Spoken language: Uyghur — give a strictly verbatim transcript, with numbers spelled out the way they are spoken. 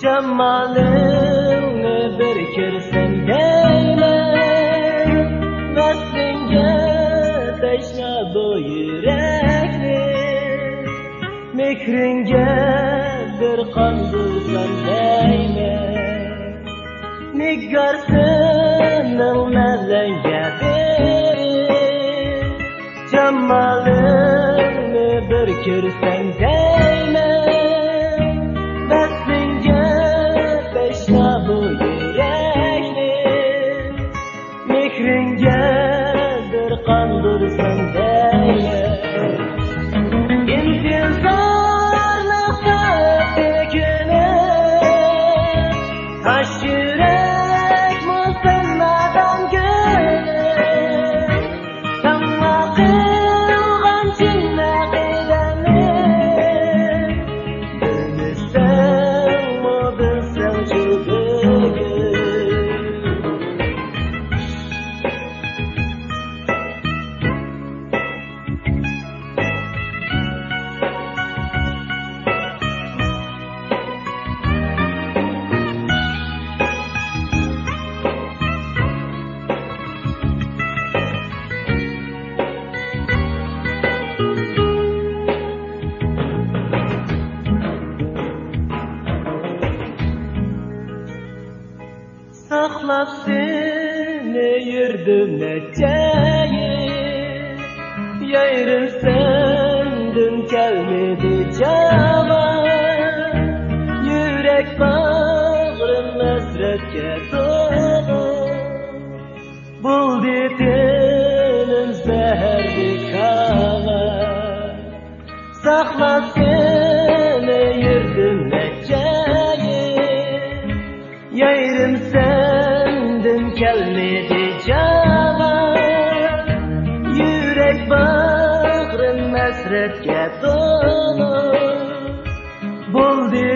جامالىڭنى بىر كۆرسەم دەيمەن، ۋەسلىڭگە تەشنا بۇ يۈرەكنى، مېھرىڭگە بىر قاندۇرسام دەيمەن. نىگار سېنىڭ مەلەڭگە بېرىپ، جامالىڭنى بىر كۆرسەم دەيمەن، ۋەسلىڭگە تەشنا بۇ يۈرەكنى، مېھرىڭگە بىر قاندۇرسام دەيمەن. ئىنتىزارلىق تارتتى كۈنۈم، تاش يۈرەكمۇ سەن نادان گۈلۈم. تاڭلار قىلغان چىن نەقىلەرنى، بىلمىسەڭمۇ بىلسەڭچۇ بۈگۈن. ساقلاپ سېنى يۈردۈم نەچچە يىل، يايرىم سەندىن كەلمىدى جاۋاب. يۈرەك باغرىم ھەسرەتكە تولۇپ، بولدى تېنىم زەھەرلىك ھاۋا. ساقلاپ سېنى يۈردۈم نەچچە يىل، يايرىم سەندىن كەلمىدى جاۋاب. يۈرەك باغرىم ھەسرەتكە تولۇپ، بولدى